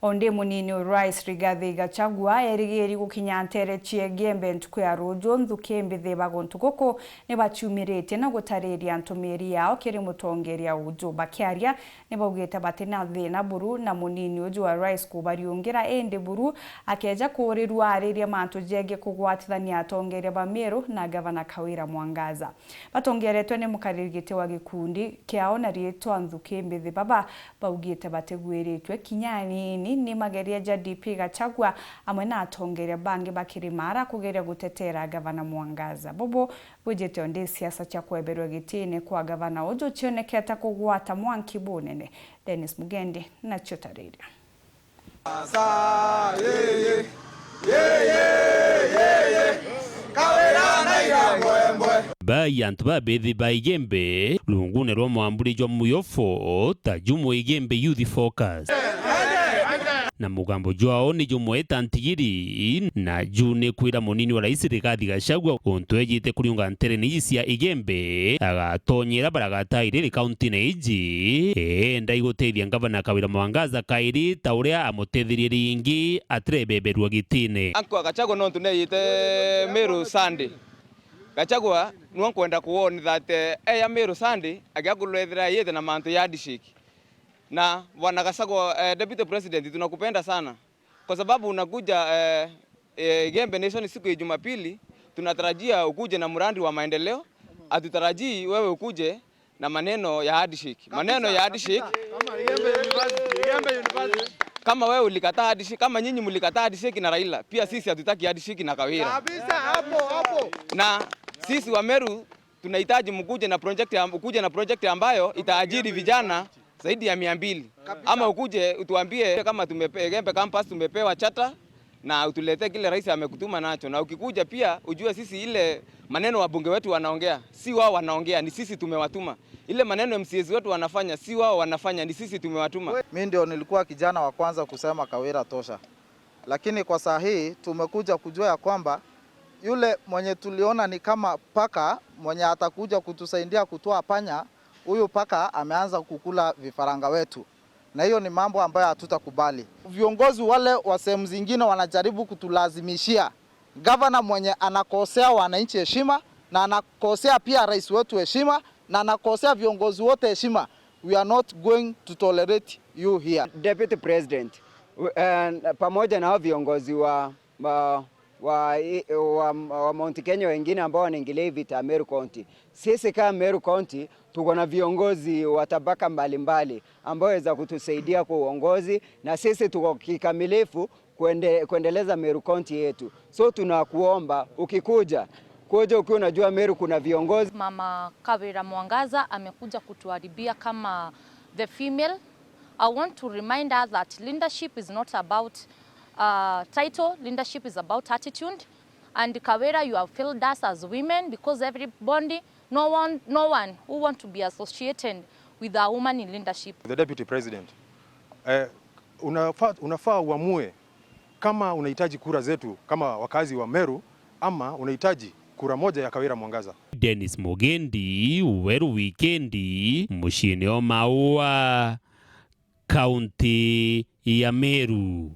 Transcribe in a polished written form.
Onde munini Rais Rigathi Gachagua erigeri gukinya ntere chiegembe ntuku ya ruju nthuki mbithi bagontu guku ni bachiumiritie na gutariria ntumiri yao kiri mutongeria uju. Bakiaria ni baugite batina thina buru na munini uju wa rais kubariungira indi buru akeja kurirwa aririe mantu jenge kugwatithania atongeria ba Meru na gavana Kawira Mwangaza. Batongeretwe ni mukaririgite wa gikundi kiao na rietwa nthuki mbithi baba baugite bategwiritwe kinya nini ni mageria ja DP Gachagua amwe na atongeria bangi bakirimara kugeria gutetera gavana Mwangaza. Bobo bwijite onde siasa cha kweberwa gitini kwa gavana uju chioneketa kugwata mwanki bunene. Dennis Mugendi nacho tariria. Bayantu babethi ba Igembe lungune rwa mwamburi jwa muyofo ta jumo Igembe Youth Focus na mugambo jwao ni jumweta ntigiri na ju ni kwira munini wa rais Rigathi Gachagua untu ejite kuriunga ntere ni cia Igembe agatonyera baragatairiri kaunti-ini iji enda iguteithia ngavana Kawira Mwangaza kairi ta uria amutethirie ringi atirebeberua gitini. Ankwa Gachagua no tuneyite Meru Sunday. Gachagua nuo nkwenda kuwona that eya Meru Sunday agiakulwethira yete na mantu ya handshake. Na bwana Gachagua, Deputy President, tunakupenda sana kwa sababu unakuja Igembe Nation siku ya Jumapili. Tunatarajia ukuje na mradi wa maendeleo, hatutarajii wewe ukuje na maneno ya handshake. Maneno ya handshake. Kama wewe ulikataa handshake, kama nyinyi mlikataa handshake na Raila, pia sisi hatutaki handshake na Kawira. Kabisa hapo hapo. Na sisi wa Meru tunahitaji mkuje na project, ukuje na project ambayo itaajiri vijana zaidi ya 200. Ama ukuje utuambie kama Igembe campus tumepewa chata na utuletee kile rais amekutuma nacho. Na ukikuja pia ujue sisi ile maneno wabunge wetu wanaongea, si wao wanaongea, ni sisi tumewatuma. Ile maneno MCAs wetu wanafanya, si wao wanafanya, ni sisi tumewatuma. Mimi ndio nilikuwa kijana wa kwanza kusema Kawira tosha. Lakini kwa saa hii tumekuja kujua ya kwamba yule mwenye tuliona ni kama paka mwenye atakuja kutusaidia kutoa panya, huyu paka ameanza kukula vifaranga wetu. Na hiyo ni mambo ambayo hatutakubali. Viongozi wale wa sehemu zingine wanajaribu kutulazimishia gavana mwenye anakosea wananchi heshima na anakosea pia rais wetu heshima na anakosea viongozi wote heshima. We are not going to tolerate you here. Deputy President, pamoja na hao viongozi wa Mount Kenya wengine ambao wanaingilia vita Meru County. Sisi kama Meru County tuko na viongozi wa tabaka mbalimbali ambao waweza kutusaidia kwa uongozi, na sisi tuko kikamilifu kuendeleza Meru County yetu. So tunakuomba ukikuja kuja ukiwa unajua Meru kuna viongozi. Mama Kawira Mwangaza amekuja kutuharibia kama the female. I want to remind her that leadership is not about title, leadership is about attitude. And Kawira, you have failed us as women because everybody, no one who want to be associated with a woman in leadership. The Deputy President, unafaa uamue kama unahitaji kura zetu kama wakazi wa Meru ama unahitaji kura moja ya Kawira Mwangaza. Dennis Mugendi, Weru Wikendi, muciĩ-inĩ o Maua, kaunti ya Meru.